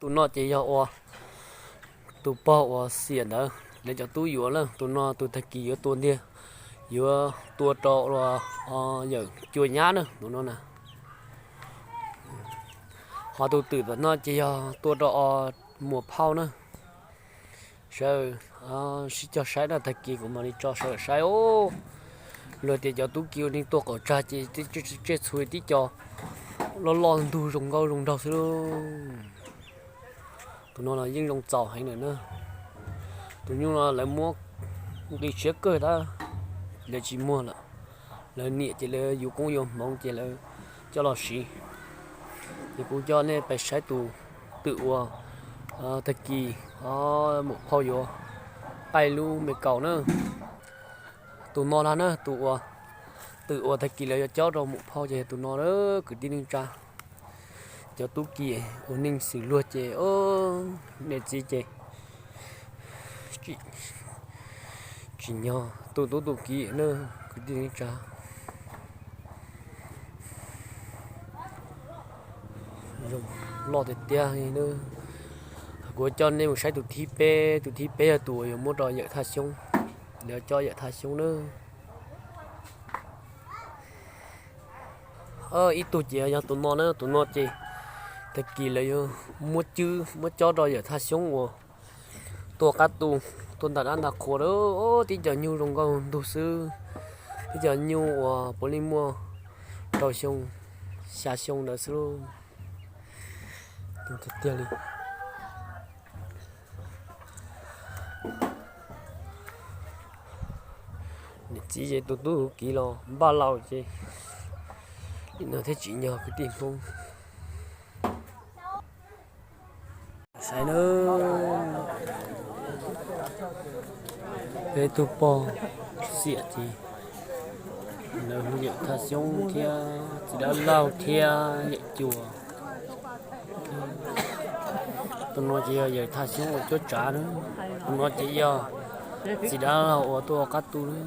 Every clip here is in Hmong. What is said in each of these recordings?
Tus no ces yog ua tus pog uas xiam ntawd lawv cov tub yuav na. Tus no tus tag kis yuav tua ntiag, yuav tua rau yawm cua nyab na tus no na. Ho tus twm tom no ces yog tua rau muam phauj na. Sawv sib cog saib na, tag kis kuv mam li tso sawv saib os. Luag tias cov tub ki ua neeg tuaj qaum tsag ces tsej txhu tib co loj loj ntug zoo nkauj zoo nraug xwb lauj. Tus no los yeej zoo txaus heev lawm na. Tus nyuj no lawv muab nqis siab kawg tab lawv tsis muag lawm. Lawv niam ces lawv yuav koob yuav hmoov ces lawv coj los siv. Ces kuv coj nej pais saib tus twm uas tag kis muam phauj yuav qaij lub me kaus na. Tus no na, tus uas twm uas tag kis lawv yuav cob rau muam phauj ces yog tus no na, kwv tij neej tsa. Cov tub ki ua neeg xws luag ces niam txiv ces tsim nyog tu tub tu kiv na, kwv tij neej tsa. Zoo loj tiag tiag li na. Kuv coj nej mus saib tus thib peb, tus thib peb yog tus uas yuav muab rau yawm Thaj Xyoob, lawv coj yawm Thaj Xyoob na. Ib tug ces yog tus no na, tus no ces tag kis lawv yuav muab cwb muab cob rau yawm Thaj Xyoob uas tuaj qab tu, tuaj ntam dab ntam qhua lawm. Tib co nyuj zoo nkauj ntug xwb, tib co nyuj uas puav leej muaj rau xyoo, xya xyoo ntawd xwb lauj. Tiag tiag li. Niam txiv ces tu tub kiv los npaj laus ces li no thiaj tsim nyog kwv tij Hmoob. Saib na, peb tug pog xiam ces lawv hu yawm Thaj Xyoob thiab txiv dab laug thiab yawm cua. Tus no ces yog yawm Thaj Xyoob uas cuab tsav na. Tus no ces yog txiv dab laug uas tuaj qab tu na.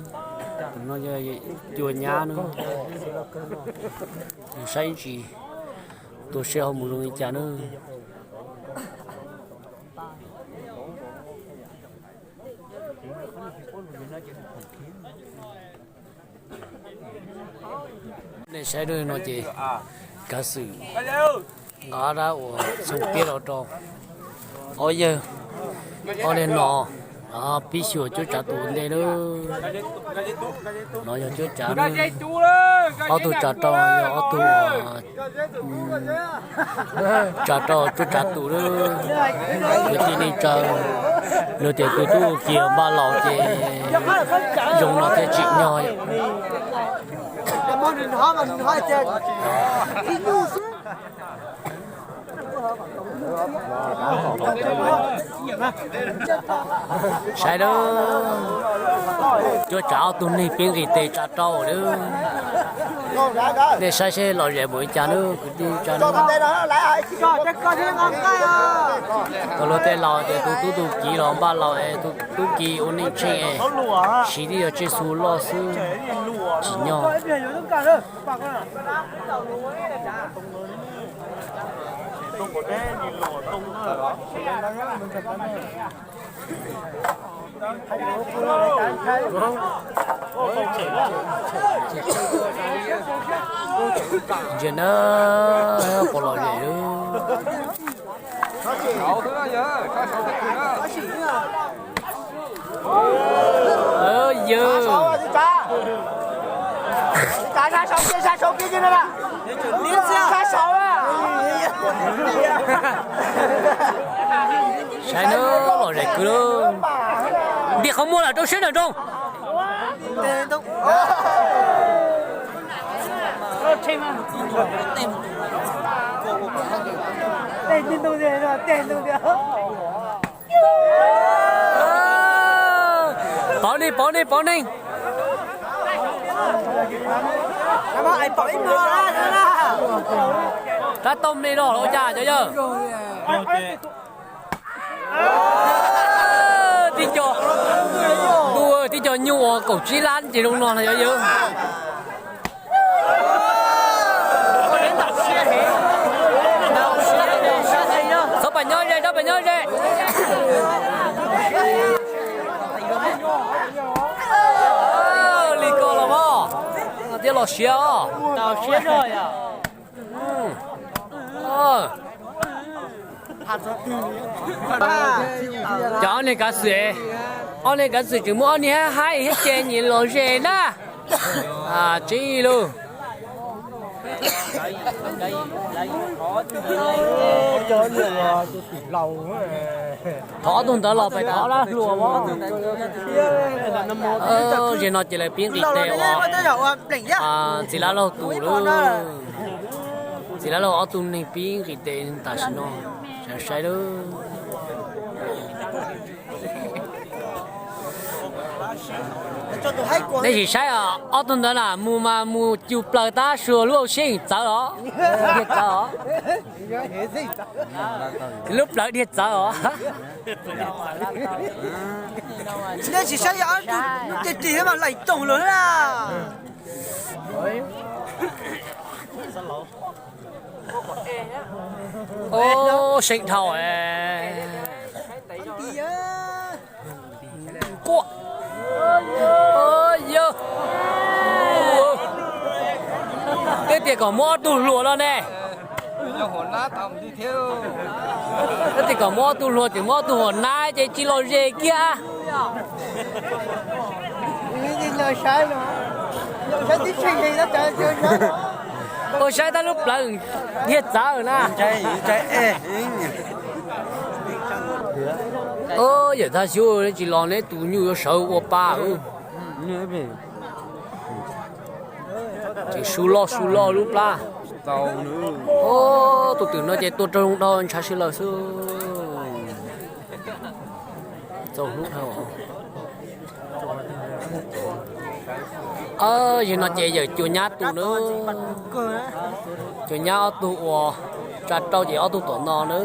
Tus no yog yawm cua nyab na. Saib ntsis tus seb ho mus zoo li cas na. Nej saib no ces kav xwm nqa dab uas txhoov piab los rau ob yawg, ob niag no pib xyuas cuab tsav tus ua ntej na. No yog cuab tsav na, ob tug tsav rau yog ob tug tsav rau cuab tsav tus na. Kwv tij neej tsa, luag tias tus tub kiag npaj laus ces zoo no thiaj tsim nyog. Saib na, cuab tsav ob tug neeg pib nqis tes tsa rau lawm. Nej saib seb lom zem mus li cas na, kwv tij tsa na. Tau luag tej laus tias tus tub tus kiv los npaj laus es tus tub kiv ua neej tsheej es siv tib yog tsiaj xu loj xwb, tsim nyog. Ntsia na, puas lom zem. Yawg, saib na, lom zem kwv lawm. Ntiaj qhov muag lam rau siab nram nroog. Pov neeg, pov neeg, pov neeg. Rab tauj me los ua cas cov yawg? Tib co, tib co nyuj uas kaum tsib lab ces zoo no na cov yawg. Txhob pas nyob ze. Nyob ze. Li ko los mas, no thiaj los siav os. Cov ob niag kav xwm, ob niag kav xwm tseem muaj ob niag haib haib thiab ces nyiam los ze na. Tsis lauj. Thov ob tug ntawd los pem thov dab hluas. Zaum no ces lawv pib nqis tes ua Txiv Lab Laug tus lawm. Txiv Lab Laug ob tug neeg pib nqis tes tam sim no, saib lawm. Nej sim saib os, ob tug ntawd na mus mas mus cug plaws tab sis lub hauv siab yeej txawv os. Dhia txawv os. Lub plawv dhia txawv os. Nej sim saib os, lub tes ris mas laim toog lawm na. Seem dhau. Quaj. Yog, twb tias kom muab ob tug hluas no ne. Twb tias kom muab ob tug hluas ces muab ob tug hluas nab ces tsis los ze kiag. Ua saib tab lub plawv dhia txawv na. Yawm Thaj Xyoob tsis los neb tus nyuj yuav sawv ua pa. Ces su loj su loj lub plab. Tus twm no ces tua raug zoo dhau ntshav si lawm xwb. Txaus hlub dhau. Yog no ces yawm Cuas Nyab tus na. Cuas Nyab ob tug uas tsa rauj ces ob tug tom no na.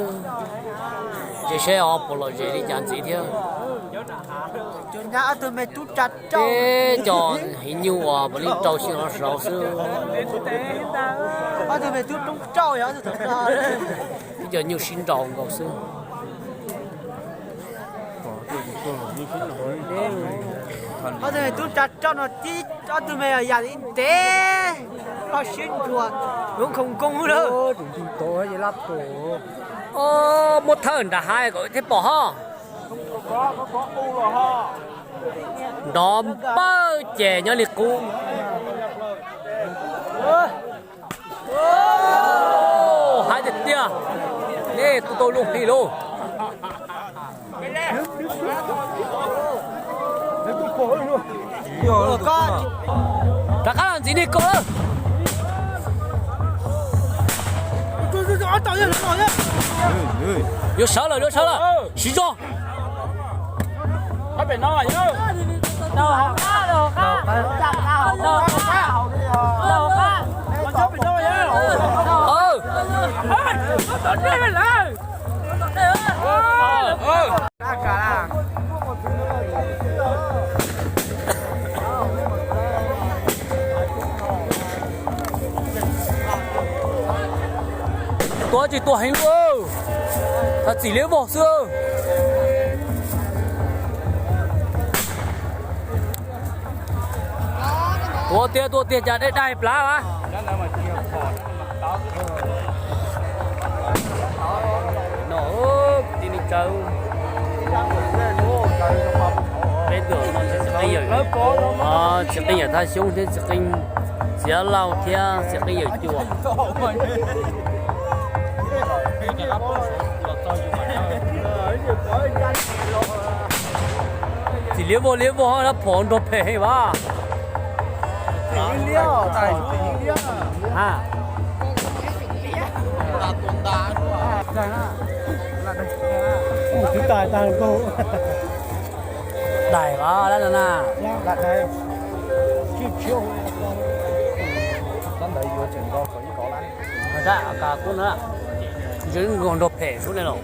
Ces saib os puas lom zem li cas ntxiv thiab. Teb cov heev nyuj uas puav leej rau xyoo no saud xwb. Teb cov nyuj sib nraus nkaus xwb. Ob tug me tub tsa roj no tib ob tug me yam li ntev, loj siab ntsuag, yuav khoom nkoo lawm. Muab thawb nram hav kom thiaj pom ho. Nrov npawg ces nyob li qub. Hais tiag tiag, nej tus tau loo hli lauj. Rov qab los ntxiv nej ko lawm. Yuav sawv lawm, yuav sawv lawm, siv zog. Tuav tsis tuag heev lauj, txim liab vog xwb. Tuav tiag tuav tiag cas dai dai plab a. No, tij neej tsawb, peb tuaj no tsis qeej yawm, tsis qeej yawm Thaj Xyoob thiab tsis qeej Txiv Lauj thiab tsis qeej yawm Cua. Txim liab vog liab vog, phom nrog phem heev vas. Daim vas dab no na. Ntsia nkaus nrog phem sub ne los.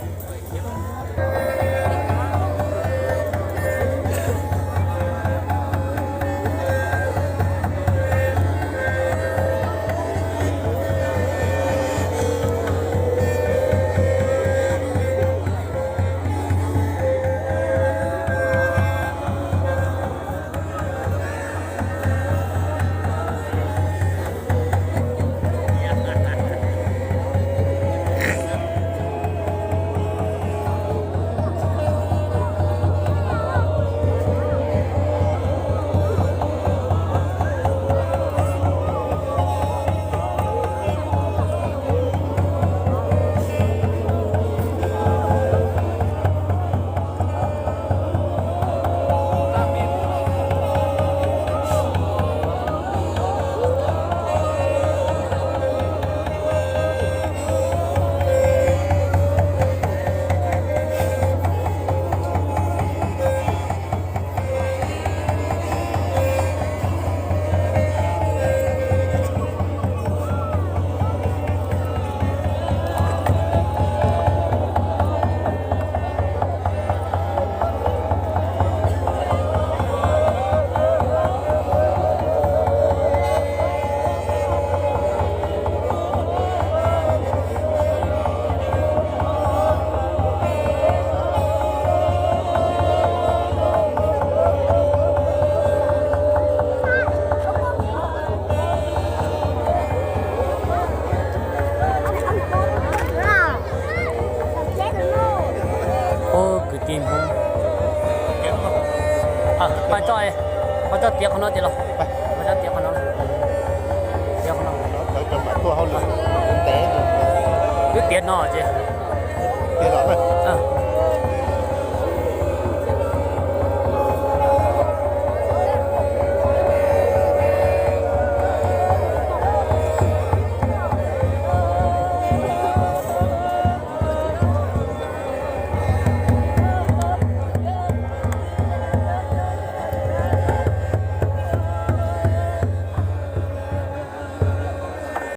Koj coj, koj coj tiav qhov no tiag los? Koj coj tiav qhov no, tiav qhov no. Twb tiav no ces, tiav los.